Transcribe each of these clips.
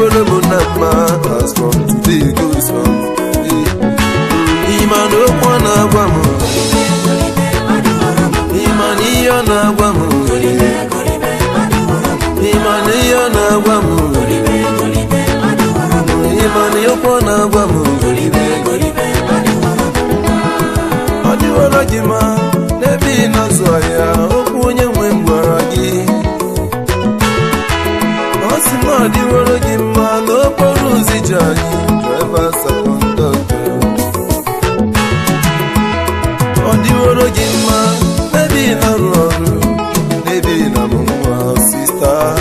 dịworo m na mma as from today goes on. Ịma na okwu ọ na-agwa m, ịma na ihe ọ na-agwa m, ịma na ihe ọ na-agwa m, ịma na okwu ọ na-agwa m. Ọ dịworo gị mma n'ebe ị na-azụ ahịa, okwu onye nwe m gwara gị. Ọ sị na ọ dịworo gị mma n'okporo ụzọ ije anyị, drivers and conductor. Ọ dịworo gị mma n'ebe ị na-arụ ọrụ, n'ebe ị na-amụ nwa, sister.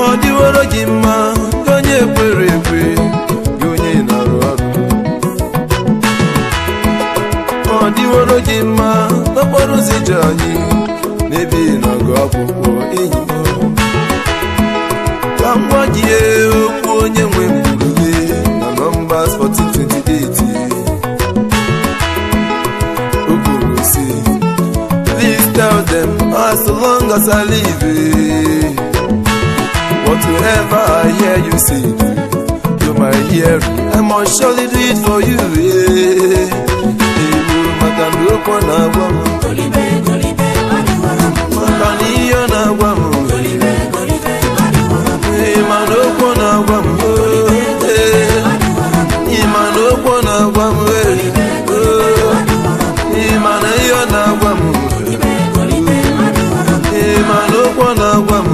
Ọ dịworo gị mma gị onye kwere ekwe, gị onye na-arụ ọrụ. Ọ dịworo gị mma n'okporo ụzọ ije anyị, n'ebe ị na-agụ akwụkwọ, enyi m. Ka m gwa gị okwu onye nwe m kwuru gị na Numbers 14:28. O kwuru sị, "Please tell them, as long as I live, whatever I hear you say to my hearing, I must surely do it for you." Ewu, maka na okwu ọ na-agwa m, maka na ihe ọ na-agwa m, ịma na okwu ọ na-agwa m, ịma na okwu ọ na-agwa m, ịma na ihe ọ na-agwa m, ịma na okwu ọ na-agwa m,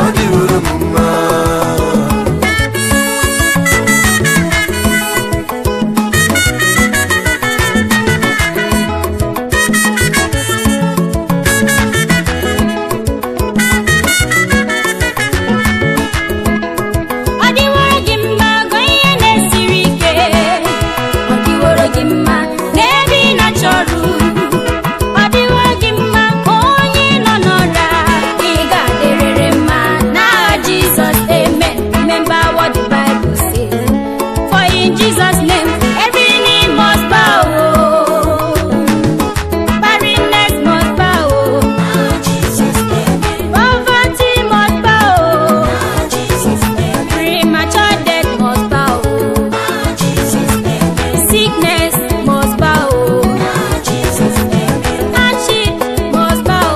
ọ dịworo m mma. Ọ dịworo gị mma gụọ ihe na-esiri ike. Ọ dịworo gị mma n'ebe ị na-achọ ọrụ. Ọ dịworo gị mma onye nọ n'ọrịa. Ị ga-adịrịrị mma n'aha Jizọs, amen. Remember what the Bible says. For in Jesus' name every knee must bow. Barrenness must bow. Poverty must bow. Premature death must bow. Sickness must bow. Hardship must bow.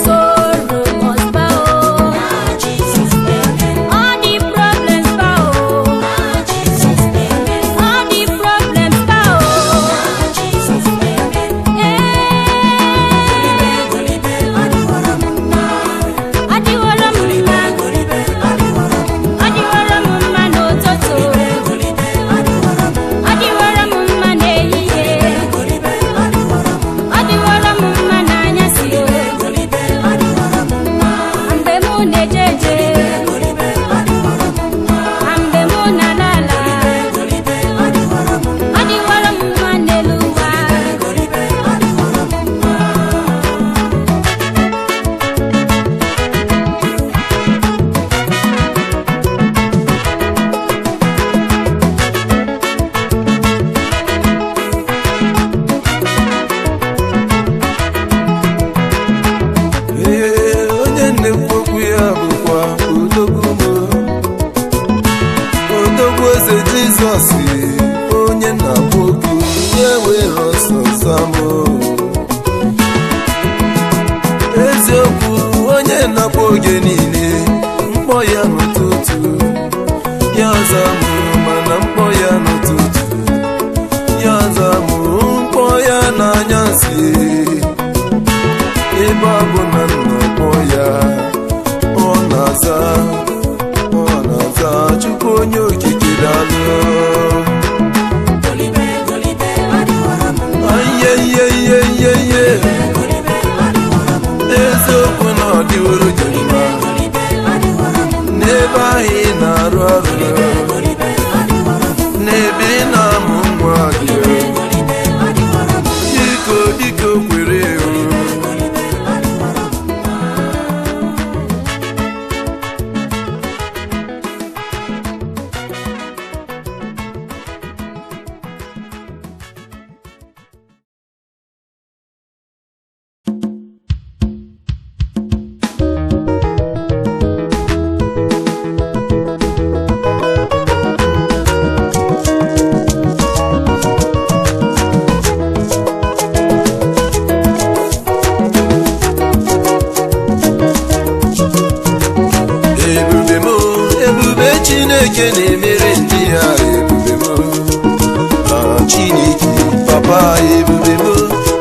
Sorrow must bow. All the problems bow. All the problems bow. Adịworo m mma. Adịworo m mma n'ụtụtụ. Adịworo m mma n'ehihie. Adịworo m mma n'anyasị. Mgbe mụ na-eje eje, ma mgbe mụ na-ala ala, adịworo m mma n'elu ụwa. Ee, onye na-ekwu okwu ya bụkwa odogwu m, odogwu eze Jizọs, onye na-akpọ okwu ya were ọsọ zamụ. Eziokwu, onye na-akpọ oge niile, mkpọ ya n'ụtụtụ ya zamụ, mana mkpọ ya n'ụtụtụ ya zamụ, mkpọ ya n'anyasị, ebe ọ bụ na nnọkọ ya ọ na-aza, ọ na-aza. Chukwu onye okike, daalụ. Ayeyeyeyeye, eziokwu na ọ dịworo gị mma n'ebe ahụ ị na-arụ ọrụ, n'ebe ị na-amụ nwa gị. Biko, biko kwere o. Chineke na-emere ndị ya, ebube m. Ah, Chineke papa, ebube m.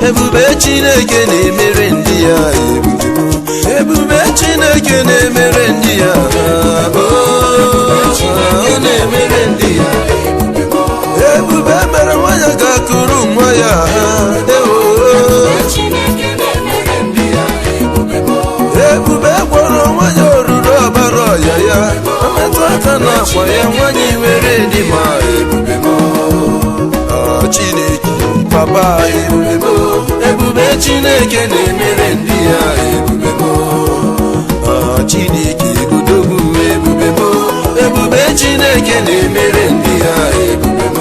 Ebube Chineke na-emere ndị ya, ebube m. Ebube Chineke na-emere ndị ya, oh, ọ na-emere ndị ya ebube. Mere nwanyị ga-akụrụ nwa ya, ewo. Ebube gwọrọ nwanyị oruru ọbara ọya ya, mmetụ aka na akwa ya, nwanyị nwere dị ma. Ebube m. Ah, Chineke papa, ebube m. Ebube Chineke na-emere ndị ya, ebube m. Ah, Chineke odogwu, ebube m. Ebube Chineke na-emere ndị ya, ebube m.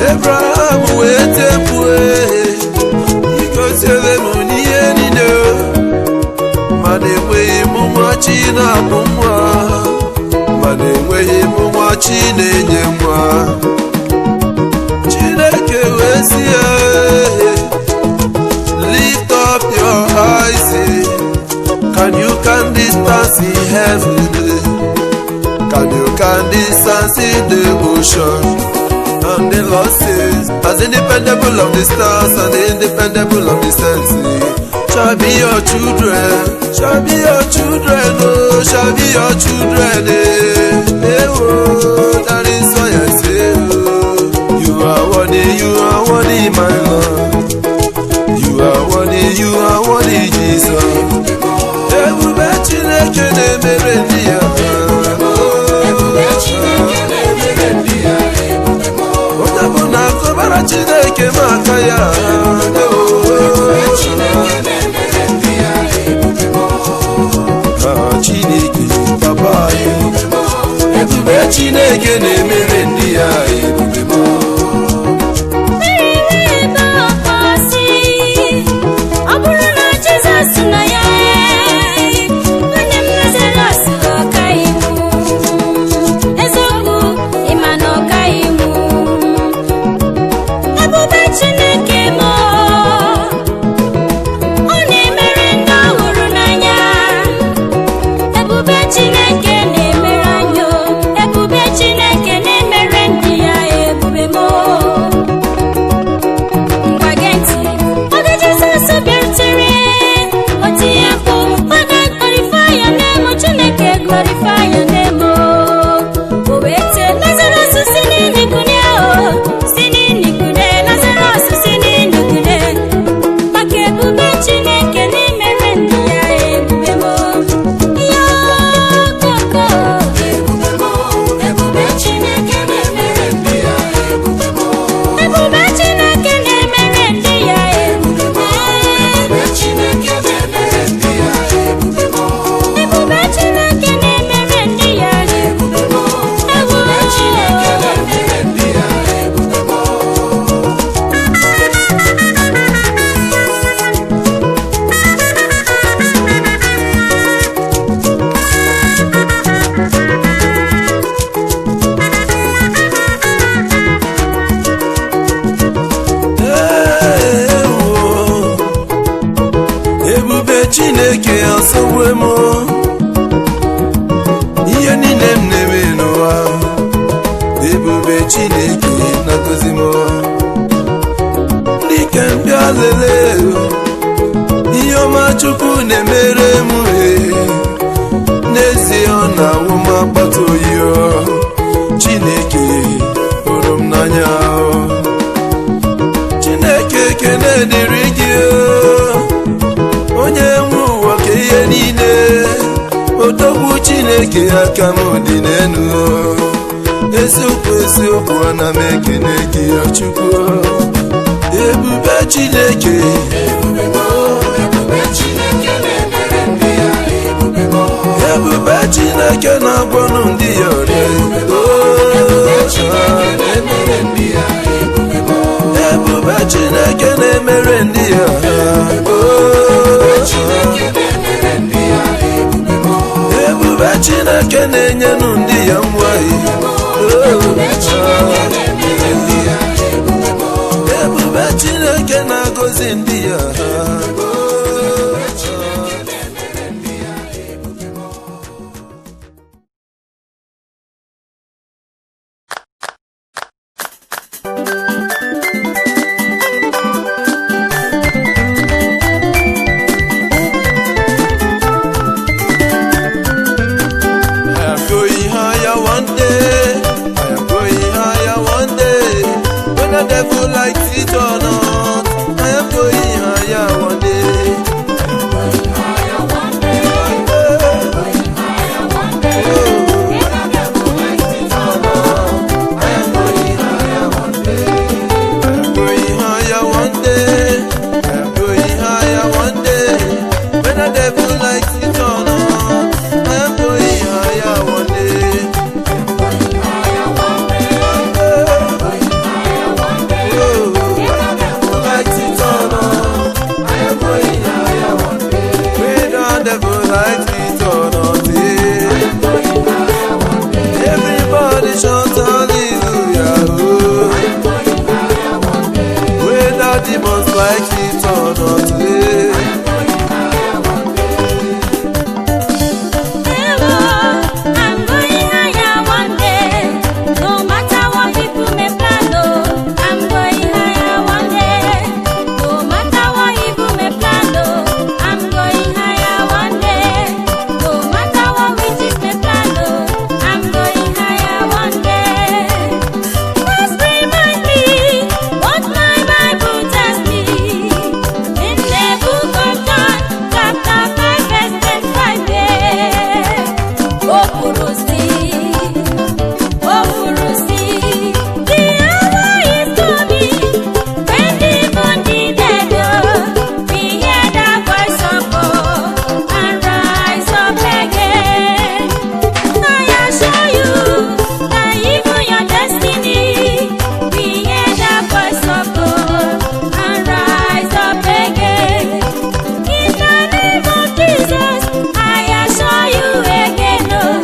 Abraham wee tepue igosiele m n'ihe niile, mana enweghị m nwa chi na-abụ nwa, mana enweghị m nwa chi na-enye nwa. Chineke wee sị ya, "Lift up your eyes. Can you count distance in heaven? Can you count distance in the ocean?" And the Lord says, "As independable of the stars and the independable of the sands, shall be your children, shall be your children, oh, shall be your children." Eh, eh, oh, that is why I say, oh, you are worthy, you are worthy, my Lord. You are worthy, you are worthy, Jesus. Ebube Chineke na-emere ndị ya. Ebube Chineke na-emere ndị ya. Onye bụ na akụbara Chineke m aka ya. Ebube Chineke na-emere ndị ya. Ebube m. Ah, Chineke papa anyị. Ebube Chineke na-emere ndị ya, ebube m. Ebe ọkpọsi, ọ bụrụ na Jizọs nọ ya, onye m Lazarọs ọkaghị mụ. Eziokwu, ịma na ọkaghị mụ. Ebube Chineke m, ọ na-emere ndị ọ hụrụ n'anya. Ebube Chineke na-emere anyị o. Ebube Chineke na-emere ndị ya, ebube m. Ngwa gee ntị, oge Jizọs bịarutere, o tinye mkpu, "Father, glorify your name, Chineke, glorify your name o." O wee tie, "Lazarus, si n'ili kunie o, si n'ili kunie, Lazarus, si n'ili kunie." Maka ebube Chineke na-emere ndị ya, ebube m. Ya koko. Ebube m, ebube Chineke na-emere ndị ya, ebube m. Ebube Chineke na-emere ndị ya, ebube m. Ebube Chineke na-emere ndị ya, ebube m. Ebube Chineke na-emere ndị ya, Ebube m, ebube Chineke na-emere ndị ya, ebube m. Ewo, ebube Chineke asọgbu m. Ihe niile m na-eme n'ụwa, ebube Chineke na-agọzi m. Ndị ka m bịa lelee ihe ọma Chukwu na-emere m, n'ezie ọ na-awụ m akpata oyi o. Chineke hụrụ m n'anya o. Chineke, ekele dịrị gị o. Onye nwe ụwa ka ihe niile, odogwu Chineke, aka m dị n'elu o. Eziokwu, eziokwu, ana m ekele gị o Chukwu o. Ebube Chineke. Ebube m, ebube Chineke na-emere ndị ya, ebube m. Ebube Chineke na-agwọnụ ndị ya mma. Ebube Chineke na-emere ndị ya ebube m. Ebube Chineke na-agọzi ndị ya. Ebube Chineke na-emere ndị ya ebube m. I am going higher one day. I am going higher one day. When the devil likes it or not, I am going higher one day. Higher one day, One day. higher one day. When the devil likes it or not, I am going higher one day. I am going higher one day. I am going higher one day. When the devil likes it or not, I am going higher one day. Higher one day, One day. higher one day. Oh, When the devil likes it or not, I am going higher one day. when the devil likes it or not. Eh. Going higher one day. Everybody shout hallelujah. Oh. I am going higher one day. Whether demons like it or not. Eh. I am going higher one day. Ewo, I'm going higher one day. No matter what people may plan, oh, I'm going higher one day. No matter what evil may plan, oh, I'm going higher one day. No matter what witches may plan, oh, I'm going higher one day. Just remind me what my Bible tells me in the book of John, chapter 5, verse 25. O kwuru sị, o kwuru sị, the hour is coming when even the dead will hear the voice of God and rise up again. I assure you that even your destiny will hear the voice of God and rise up again. In the name of Jesus, I assure you again, oh,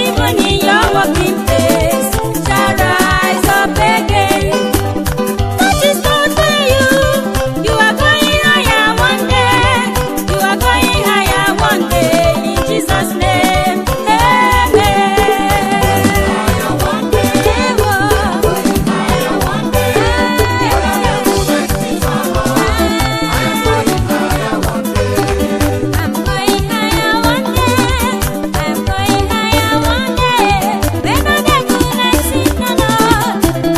even in your working place, shall rise up again. That is not for you. You are going higher one day. You are going higher one day in Jesus' name. Amen. Higher one day, higher one day. When the devil likes it or not, I am going higher one day. I'm going higher one day. I'm going higher one day. When the devil likes it or not,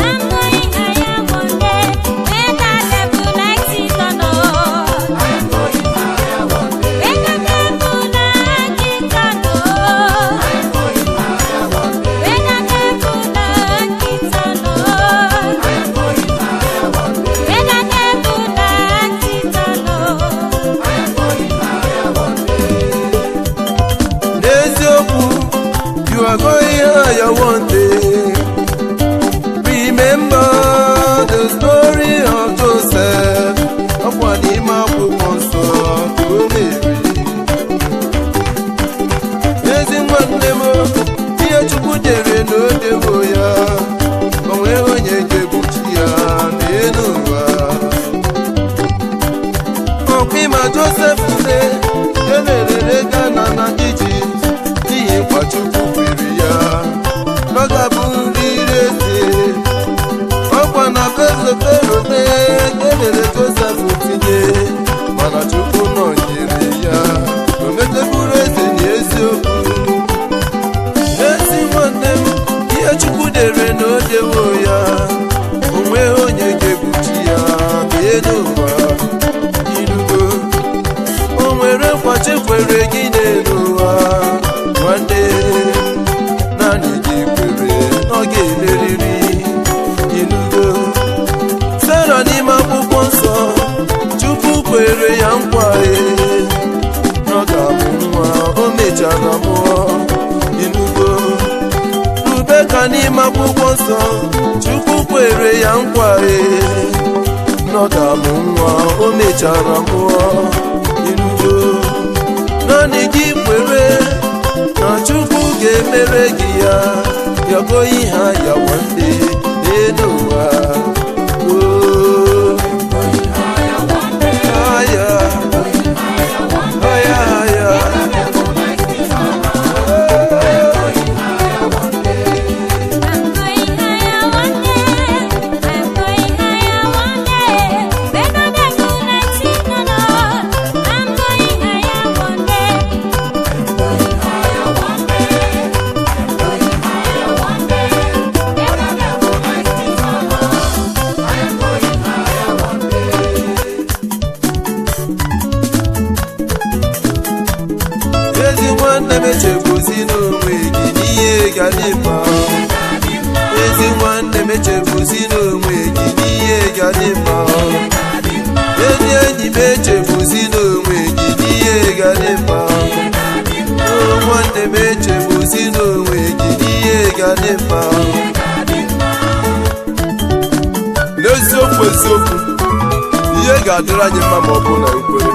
I'm going higher one day. When the devil likes it or not, I am going higher one day. when the devil likes it or not, I am going higher one day. when the devil likes it or not, I am going higher one day. when the devil likes it or not. I am going higher one day. N'eziokwu, you are going higher one day. Remember the story of Joseph. Ọkwa n'ime akwụkwọ nsọ ka o mere. Ezi nwanne m, ihe Chukwu dere na o dewo ya. O nweghị onye ga-egbochi ya n'elu ụwa. Ọkwa Joseph le elelere Gana na Ijipt n'ihi nkwa Chukwu kwere ya na ọ ga-abụrịrị eze. Ọkwa na Fero Fero elere Joseph tinye, mana Chukwu nọnyere ya, o meteburu eze na eziokwu. Ezi nwanne m, ihe Chukwu dere na o dewo ya, o nweghị onye ga-egbochi ya n'elu ụwa. Irugo o nwere nkwa chekwere gị n'elu ụwa, nwanne, naanị gị kwere na ọ ga-emeriri. Inugo Sara n'ime akwụkwọ nsọ, Chukwu kwere ya nkwa e na ọ ga-amụ nwa, o mechara mụọ. Inugo Rubeka n'ime akwụkwọ nsọ, Chukwu kwere ya nkwa e na ọ ga-amụ nwa, o mechara mụọ. Inugo naanị gị kwere na Chukwu. ga-emere gị ya. You're going higher one day n'elu ụwa. Oh, higher, higher, higher. I'm going higher one day. I'm going higher one day. When the devil likes it, no, no. I'm going higher one day. I'm going higher one day. I'm going higher one day. When the devil likes it, no, no. I'm going higher one day. Ezi nwanne m, echefuzi n'onwe gị n'ihe ga dị mma. Ezi nwanne m, echefuzi n'onwe gị n'ihe ga dị mma. Ezi enyi m, echefuzi n'onwe gị n'ihe ga dị mma. O nwanne m, echefuzi n'onwe gị n'ihe ga dị mma. N'eziokwu, eziokwu, ihe ga-adịrị anyị mma ma ọ bụ na ekwere,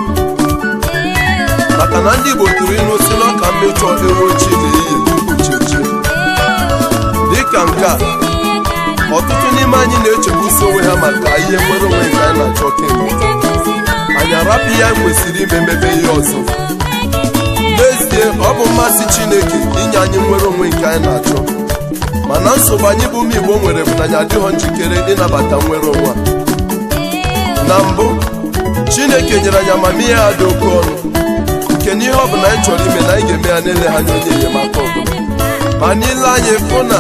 maka na ndị Igbo tụrụ ilu si n'ọka mmechọ ewu ojii na ehihie tupu cheche. Dịka nke a, ọtụtụ n'ime anyị na-echegbusi onwe ha maka ihe nwere onwe nke anyị na-achọ kemgbe. Anyị arapụ ihe anyị kwesịrị ime, mebe ihe ọzọ. N'ezie, ọ bụ mmasị Chineke inye anyị nwere onwe nke anyị na-achọ, mana nsogbu anyị bụ ụmụ Igbo nwere bụ na anyị adịghọ njikere ịnabata nwere onwe a. Na mbụ, Chineke nyere anyị amamihe ha dị oke ọnụ, nke na ihe ọ bụla anyị chọrọ ime na anyị ga-eme ya na-ele anya onye enyemaka ọbụla. Ma n'ile anyị fụ na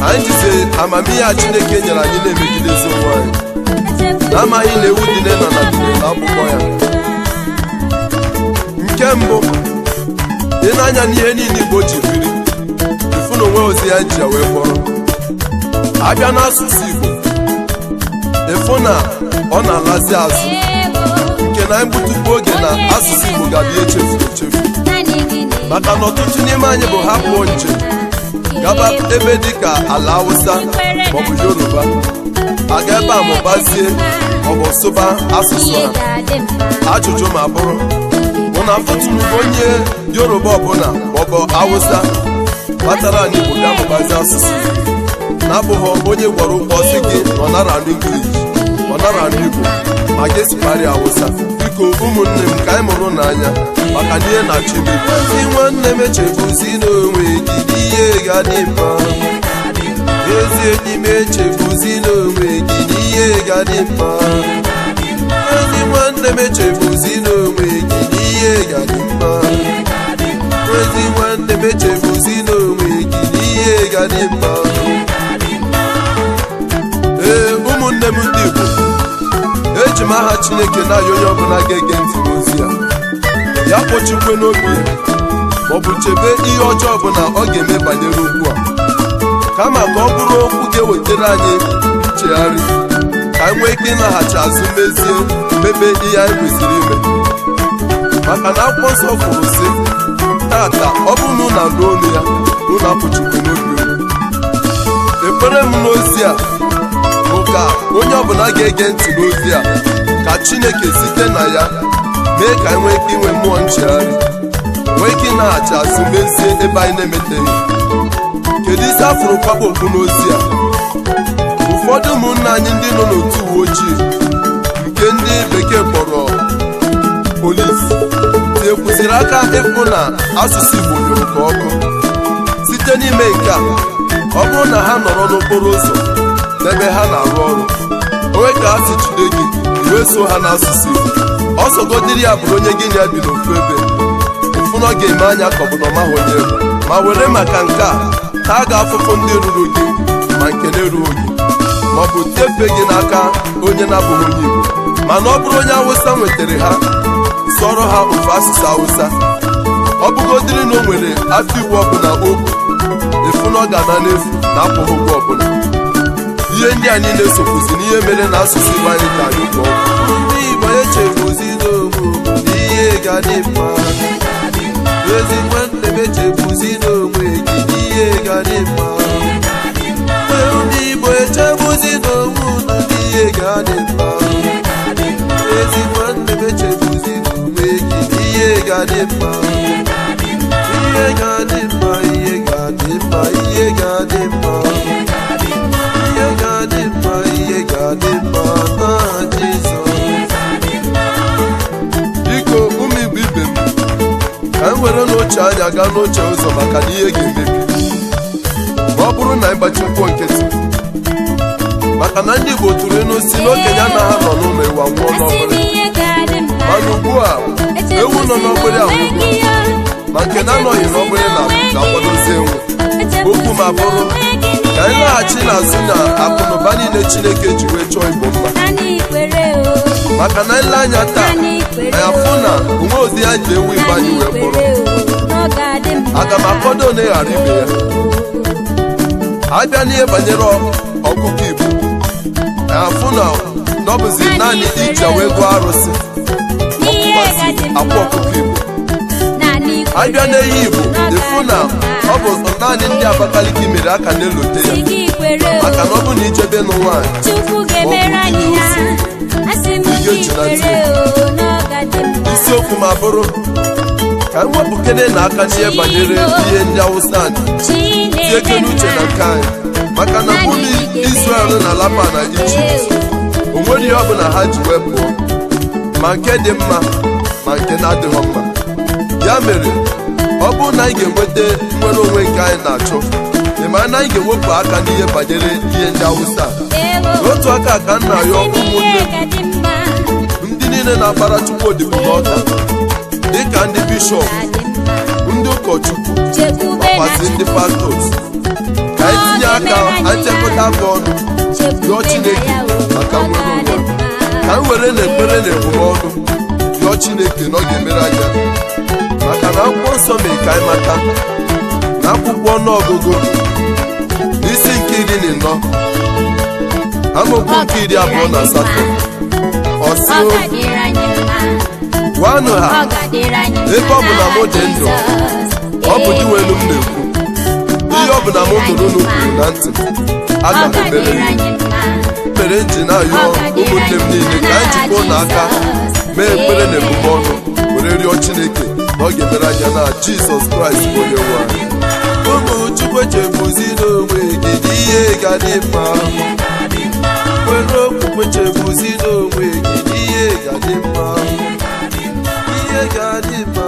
anyị jizi amamihe a Chineke nyere anyị na-emegidezi onwe anyị, na-amaghị na ewu dị nne na na na akwụkwọ ya. Nke mbụ, ị na-anya n'ihe niile Igbo ji biri, ifu na onwe ozi ya ji ya wee kpọrọ. Abịa n'asụsụ Igbo, ịfụ na ọ na-alazi azụ, nke na anyị gbutukwu oge na asụsụ Igbo ga-abịa echefuru echefu, maka na ọtụtụ n'ime anyị bụ ha pụọ njem gaba ebe dịka ala Hausa maọbụ Yoruba, aga ebe a mụbazie maọbụ sụba asụsụ ha. Ajụjụ ma bụrụ mụ na afọtụnugbo onye Yoruba ọbụla maọbụ Hausa kpatara anyị Igbo ga amụbazi asụsụ na-abụghị onye gwara ụkwụ ọsị gị na ọ nara anụ English, ọ nara anụ Igbo, ma gị sụgharịa Hausa. Biko ụmụnne m, ka anyị mụrụ n'anya, maka na ihe na-achọ imebi. Ezi nwanne m, echefuzi n'onwe gị n'ihe ga-adị mma. Ezi enyi m, echefuzi n'onwe gị n'ihe ga-adị mma. Ezi nwanne m, echefuzi n'onwe gị n'ihe ga-adị mma. Ezi nwanne m, echefuzi n'onwe gị n'ihe ga-adị mma. Ee, ụmụnne m ndị Igbo, eji m aha Chineke na-ayọ onye ọbụla ga-ege ntị n'ozi ya, ya kpochikwe n'obi ya maọbụ chebe ihe ọjọọ ọbụla ọ ga-eme banyere okwu a, kama ka ọ bụrụ okwu ga-ewetara anyị nchegharị, ka anyị nwee ike ịnaghachi azụ, mezie, mebe ihe anyị kwesịrị ime. Maka na akwụkwọ nsọ kwuru sị, "Tata, ọ bụrụ na unu anụ olu ya, unu apụchikwe n'obi unu." Ekpere m n'ozi a bụ ka onye ọbụla ga-ege ntị n'ozi a, ka Chineke site na ya mee ka anyị nwee ike inwe mmụọ nchegharị, nwee ike ịnaghachi azụ, mezie ebe anyị na-emeteghị. Kedu isi afụrụ kwakpo okpu n'ozi a? Ụfọdụ ụmụnne anyị ndị nọ n'otu uwe ojii nke ndị bekee kpọrọ polisi tinyekwuziri aka ịfụ na asụsụ Igbo nyụrụ ka ọkụ. Site n'ime nke a, ọ bụrụ na ha nọrọ n'okporo ụzọ n'ebe ha na-arụ ọrụ, onwe ka ha si jide gị, iwe so ha n'asụsụ Igbo, ọsọgodiri ya bụrụ onye gị na ya bi n'ofu ebe, ịfụ na ọ ga-eme anya ka ọ bụ na ọ maghị onye bụ, ma were maka nke a taa gị afụfụ ndị ruru gị ma nke na-erughị gị, ma ọ bụ tefe gị n'aka onye na-abụghị onye Igbo. Mana ọ bụrụ onye Awụsa nwetara ha, sọrọ ha ofu asụsụ Awụsa, ọ bụgodiri na o nwere afọ iwu ọbụla okwu efu na ọ ga-ana n'efu na akwụghị ụgwọ ọbụla. Ihe ndị a niile sokwuzi n'ihe mere na asụsụ Igbo anyị ka anyị kpọọ. Ndị Igbo, echefuzi n'onwe na ihe ga-adị mma. Ezi nwanne m, echefuzi n'onwe gị n'ihe ga-adị mma. Ndị Igbo, echefuzi n'onwe unu n'ihe ga-adị mma. Ezi nwanne m, echefuzi n'onwe gị n'ihe ga-adị mma. Ihe ga-adị mma, ihe ga-adị mma, ihe ga-adị mma. Ihe ga-adị mma, ihe ga-adị mma n'aha Jizọs. Biko, ụmụ Igbo ibe m, ka anyị were n'oche anya gaa n'oche ụzọ, maka na ihe ga-emebi ma ọ bụrụ na anyị gbachikwuo nkịtị, maka na ndị Igbo tụrụ ịnụ si na okenye anaghị anọ n'ụlọ ịwa nwụọ Asị m n'ọbụla. ihe ga-adị mma. Mana ugbu a, ewu nọ n'ọgbịrị anwụgo, ma nke na-anọghị n'ọgbịrị na na-akwadozi enwu. Okwu ma bụrụ ka anyị laghachi n'azụ na akụnụba niile Chineke ji wee chọọ Igbo mma, Naanị ikwere o. maka na ile anya taa, Naanị ikwere anyị afụ na onwe ụdị ya ji ewu Igbo anyị Naanị wee kpọrọ. ikwere o, na ọ ga-adị mma. Aga m akọdo na ịghara ibe ya. Abịa n'ihe banyere ọkụkọ Igbo, anyị afụ na ọ bụzi naanị iji wee gụọ arụsị N'ihe ọkụkọsi ga-adị mma. akwa ọkụkọ Igbo. Naanị ikwere Abịa n'ehi Igbo, na ọ ịfụ na ga-adị mma. ọ bụ naanị ndị Abakaliki mere aka na-elote ya, Sị gị kwere o. maka na ọ bụ na ijebe nụ nwaanyị Chukwu ga-emere anyị ya. Asị m Ị gị ga-echenata. kwere o, na ọ ga-adị mma. Isiokwu ma bụrụ ka anyị wepụkene na aka n'ihe banyere ihe ndị Awụsa anyị Chineke tie n'uche na nke anyị, maka na ụmụ Israel na Lapa na Ijipt, o nwere ihe ọbụla ha ji wee pụọ, ma nke dị mma ma nke na-adịghị mma. Ya mere, ọ bụrụ na anyị ga-enweta nnwere onwe nke anyị na-achọ, ị ma na anyị ga-ewepụ aka n'ihe banyere ihe ndị Awụsa a. N'otu aka ka nna ya, ụmụnne m, ndị niile na-agbara Chukwu odibo n'ọta, dịka ndị bishọp, ndị ụkọchukwu, makwazi ndị pastors, ka anyị tinye aka, anyị chekọta aka ọnụ rịọ Chineke maka nnwere onwe, ka m were na ekpere na ebumọnụ rịọ Chineke na ọ ga-emere anya, maka na Akwụkwọ Nsọ mere ka anyị mata na akwụkwọ ọnụọgụgụ n'isi nke 14, amaokwu nke 28, ọ sị, "Gwanụ ha, ebe ọ bụ na mụ dị ndụ, ọ bụ dị welu m na-ekwu, ihe ọ bụ na mụ nụrụ unu kwuru na ntị m, aga m emere ya." Mere m ji na-ayọ ụmụnne m niile ka anyị jikọọ n'aka mee ekpere na emume ọnụ were rịọ Chineke na ọ ga-emere anya na Jizọs Kraịst bụ onye nwe anyị. Ụmụ Chukwu, echefuzi n'onwe gị na ihe ga-adị mma. Were okwukwe, chefuzi n'onwe gị na ihe ga-adị mma. Ihe ga-adị mma.